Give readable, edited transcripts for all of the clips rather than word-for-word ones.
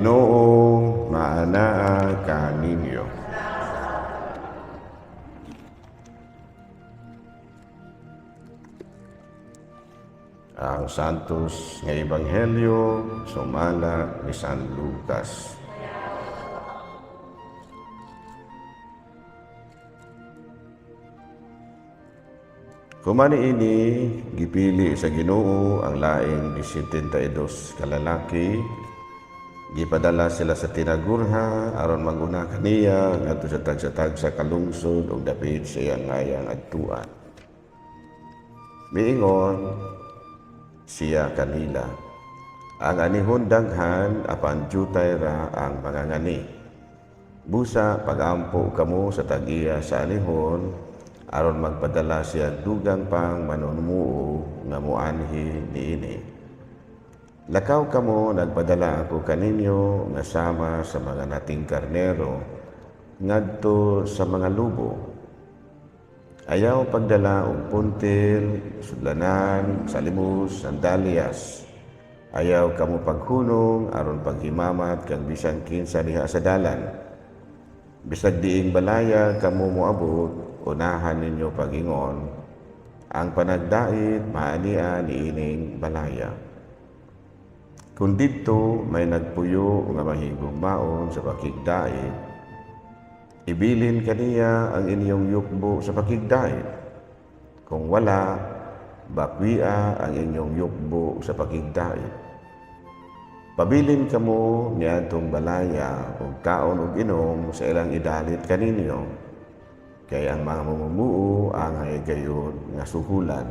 Ginoo maanaa kaninyo. Ang Santos nga Ebanghelyo sumala ni San Lucas. Human niini, gipili sa Ginoo ang laing 72 ka lalaki. Gipadala sila sa tinagurha aron manguna kaniya ngadto sa tagsa-tagsa ka lungsod ug dapit sa iyang ngayang adtuan. Miingon siya kanila, "Ang anihon daghan apan jutay ra ang mangangani. Busa pagampo kamo sa tag-iya sa anihon aron magpadala siya dugang pang manunumuo nga moanhi niini. Lakaw kamo, nagpadala ako kaninyo nga sama sa mga nating karnero ngadto sa mga lubo. Ayaw pagdala og puntil, sudlanan, salimos, sandalyas. Ayaw kamo paghunong aron paghimamat kang bisan kinsa diha sa dalan. Bisag diing balaya kamo moabot, unahan ninyo pagingon, 'Ang panagdait maania niining balaya.' Kung didto may nagpuyo nga mahigugmaon sa pakigdait, ibilin kaniya ang inyong yukbo sa pakigdait. Kung wala, bakwia ang inyong yukbo sa pakigdait. Pabilin kamo niadtong balaya ug kaon ug inom sa ilang idalit kaninyo, kay ang mga mamumuo angay gayon nga suhulan.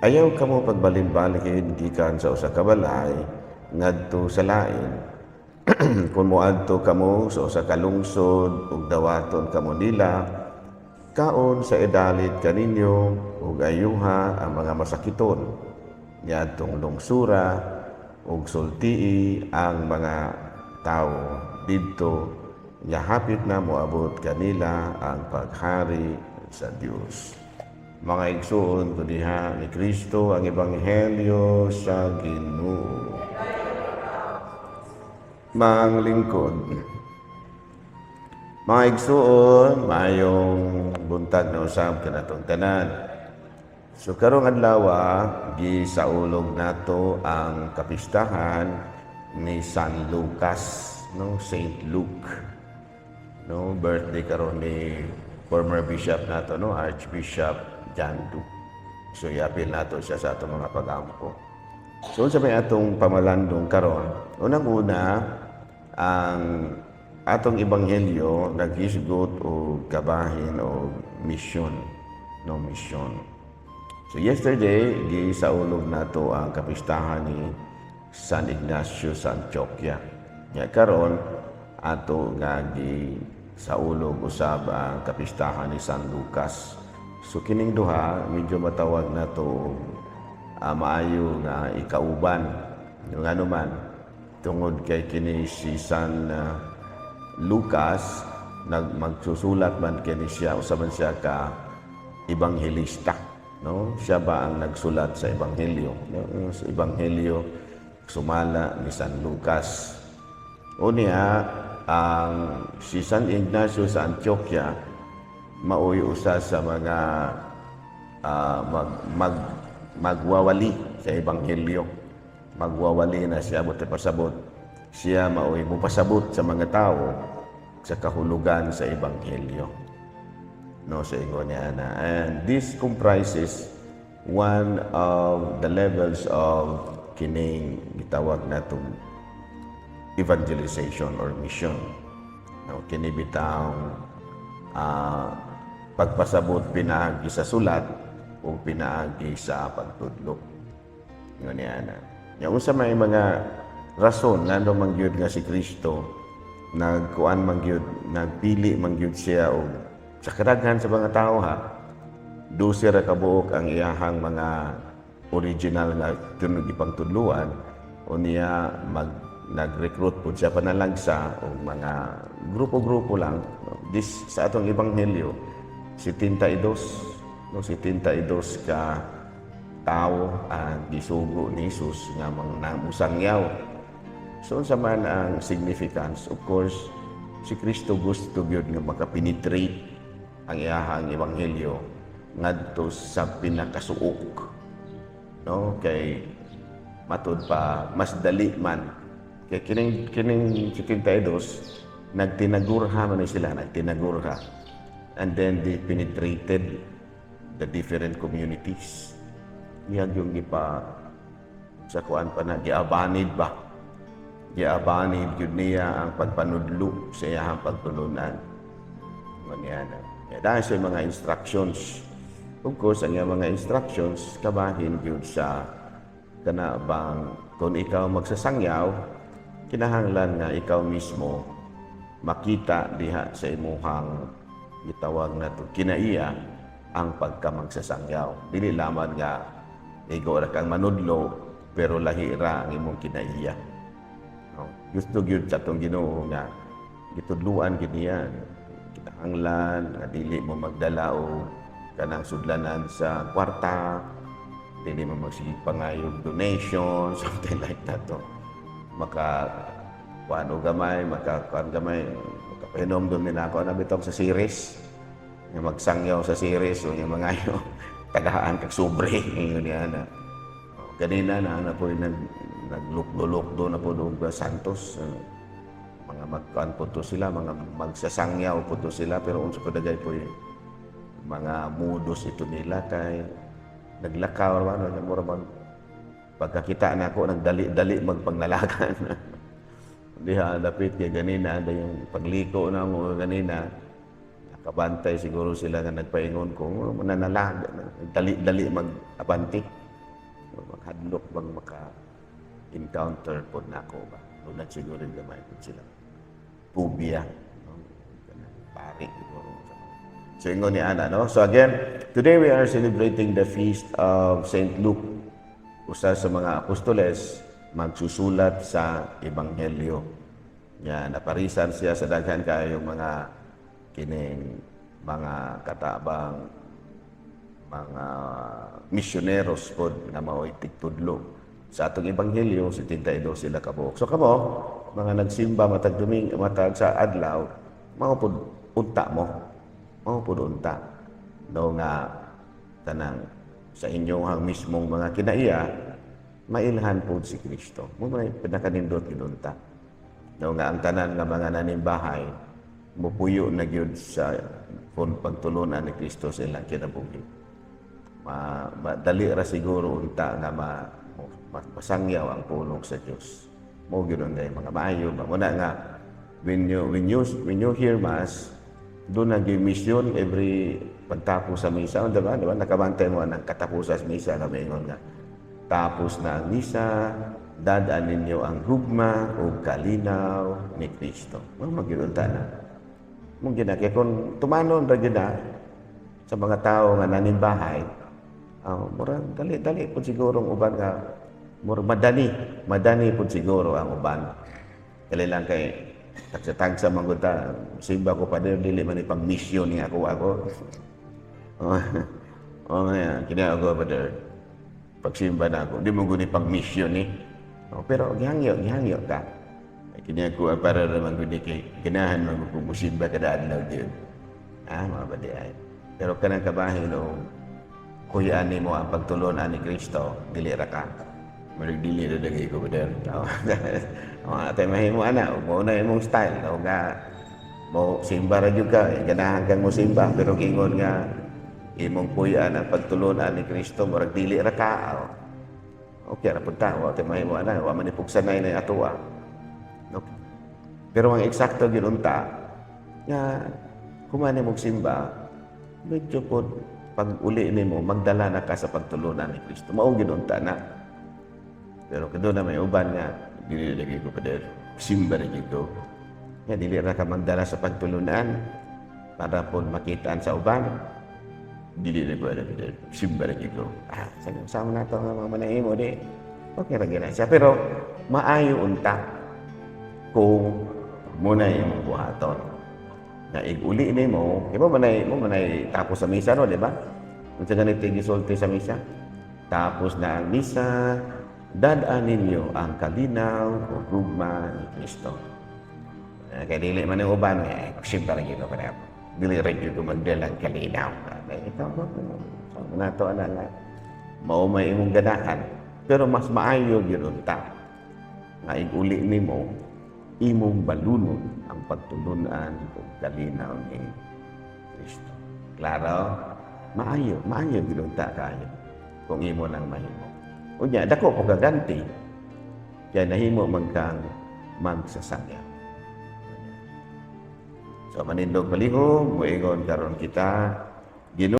Ayaw kamo pagbalin-balikin gikan sa usa ka balay ngadto sa lain. Kung moadto kamo sa usa ka lungsod ug dawaton kamo nila, kaon sa idalit kaninyo ug ayuha ang mga masakiton niadtong lungsura ug sultii ang mga tawo didto nga hapit na moabot kanila ang paghari sa Dios." Mga igsuon ko diha ni Kristo, ang ebanghelyo sa Ginoo. Manglingkod. Mga igsuon, maayong buntag na usab kanatong tanan. So karong adlaw, gisaulog nato ang kapistahan ni San Lucas, no, Saint Luke. No, birthday karon ni former bishop nato, no, Archbishop John Duke. So iapil nato siya sa atong mga pagampo. So unsa may atong pamalandong karon? Unang-una, ang atong ebanghelyo naghisgot og kabahin o mission, no, mission. So yesterday, gisaulog nato ang kapistahan ni San Ignacio sa Antioquia. Nya karon ato nga gisaulog usab ang kapistahan ni San Lucas. So kining duha medyo matawag nato maayo nga ikauban. Yung ano man, tungod kay kini si San Lucas magsusulat man kini siya, usa man siya ka ebanghelista, no? Siya ba ang nagsulat sa ebanghelyo, no? Sa ebanghelyo sumala ni San Lucas. Unya ang si San Ignacio sa Antioquia maoy usa sa mga magwawali sa ebanghelyo. Magwawali na siya, buti pasabot. Siya maoy mupasabot sa mga tao sa kahulugan sa ebanghelyo. No, sa ingon niya na. And this comprises one of the levels of kining gitawag natong evangelization or mission. No, kini bitang pagpasabot pinaagi sa sulat o pinaagi sa pagtudlo. Ingon niya na. Nya unsa may mga rason ngano man gyud nga si Kristo nagkuan man gyud, nagpili man gyud siya og sa kadaghan sa mga tao ha, 12 ra kabuok ang iyahang mga original nga tunog ipangtudluan, o niya nag-recruit pud siya panalagsa og mga grupo-grupo lang. This sa atong ebanghelyo, 72, no, 72 ka tao ang gisugo ni Jesus nga mga musangyaw. So unsa man ang significance? Of course, si Kristo gusto gyud nga makapenetrate ang iyahang ebanghelyo ngadto sa pinakasuok. No, kay matud pa mas dali man kay kining 72 nagtinagurha man ni sila, nagtinagurha, and then they penetrated the different communities. Iyang yung gipa sa kuan pa na giabanid ba, giabanid gyud niya ang pagpanudlo sa iyahang pagtulunan niya na. Dahil sa mga instructions, of course, ang iyang mga instructions kabahin gyud sa kana bang kung ikaw magsasangyaw, kinahanglan nga ikaw mismo makita diha sa imuhang gitawag na to kinaiya ang pagkamagsasangyaw. Dili lamang nga igo ra kang manudlo pero lahi ra ang imong kinaiya. No? Gusto gyud sa atong Ginoo nga gitudluan gyud niya. Kinahanglan nga dili mo magdala og kanang sudlanan sa kwarta, dili mo magsige pangayog donation, something like that. No? Maka kuan og gamay, maka kuan gamay, makapahinom nila ako na bitong sa series. Nga magsangyaw sa series o yung mga yo tagaan kag sobre ngayon niya na. Ganina na na po naglukdo-lukdo na po doon sa Santos. Mga magkuan po to sila, mga magsasangyaw po to sila, pero unsa po dagay po yung mga modus ito nila kay naglakaw ano, mura bang pagkakita na ako nagdali-dali magpangnalagan. Diha dapit kay ganina yung pagliko na mo ganina, nakabantay siguro sila nga nagpaingon ko mananalag, dali-dali mag-abanti, maghadlok bang maka encounter po nako ba. Lunad siguro gamay po sila phobia, no? Pari siguro. So ingon ni ana, no? So again, today we are celebrating the feast of Saint Luke, usa sa mga apostoles magsusulat sa ebanghelyo. Ya, naparisan siya sa daghan kayong mga kining mga katabang mga misyoneros pod nga mao'y tigtudlo sa atong ebanghelyo, 72 sila kabuok. So kamo, mga nagsimba matag Domingo, matag sa adlaw, mao pod unta mo. Mao pod unta. No nga kanang sa inyong mismong mga kinaiya, mailhan pod si Kristo. Mo may pinakanindot gyud unta. No nga ang tanan nga mga nanimbahay mupuyo na gyud sa kung pagtulunan ni Kristo sa ilang kinabuhi. Madali ra siguro unta nga masangyaw ang pulong sa Dios. Mo gyud unta mga maayo ba. Muna nga when you hear mass, doon na gyud mission every pagtapos sa misa, di ba? Di ba? Nakabantay mo ang katapusan sa misa na maingon nga tapos na ang misa, dad-an ninyo ang gugma o kalinaw ni Kristo. Mo magyud unta na. Mo gyud na kay kung tumanon ra gyud na sa mga tao nga nanimbahay, murag dali-dali pud siguro ang uban nga murag madani, madani pud siguro ang uban. Dali lang kay tagsa-tagsa man gud ta, simba ko pa din, dili man ipang mission ni ako ako. Oh, nga, kini ako, brother. Pagsimba na ako, di mo guni pang mission ni. Oh, pero gihangyo, gihangyo ka. Ay, kini ako para naman guni kay ganahan man ko musimba kada adlaw gyud. Ah, mga badi ay. Pero kanang kabahin o kuyan nimo ang pagtulon ni Kristo, dili ra ka. Murag dili ra dagay ko, brother. Oh, atay mahimo ana, mo na imong style, o nga mo simba ra gyud ka, ganahan kang mo simba, pero ingon nga imong kuyan ang pagtulon ni Kristo, murag dili ra ka. Oh. Okay ra pud ta, wa tay mahimo ana, wa man ipugsanay na atoa. No? Pero ang eksakto gyud unta nga humani mong simba, medyo pod pag uli nimo magdala na ka sa pagtulunan ni Kristo. Mao gyud unta na. Pero kado na may uban nga dili lagi ko, pader. Simba ra gyud ko. Nga dili ra ka magdala sa pagtulunan para pod makitaan sa uban. Dili ra ko ana, pader. Simba ra gyud ko. Ah, sa sama na to nga mga manahimo di. Okay ra gyud na siya. Pero maayo unta kung muna imong buhaton. Na ig-uli nimo, di ba manay mo manay tapos sa misa, no, di ba? Unsa ganito gisulti sa misa? Tapos na ang misa, Dad-an ninyo ang kalinaw ug gugma ni Kristo. Kay dili man ang uban, eh, siyempre rin ko pa. Dili rin ko magdalang kalinaw. Eh, ikaw ba? So, nato ana nga mao may imong ganahan. Pero mas maayo gyud unta nga iguli nimo imong balunon ang pagtulunan ug kalinaw ni Kristo. Klaro? Maayo, maayo gyud unta kaayo kung imo nang mahimo. Unya, dako po kaganti kaya nahimo man kang magsasangya. So manindog palihog, moingon karon kita, Ginoo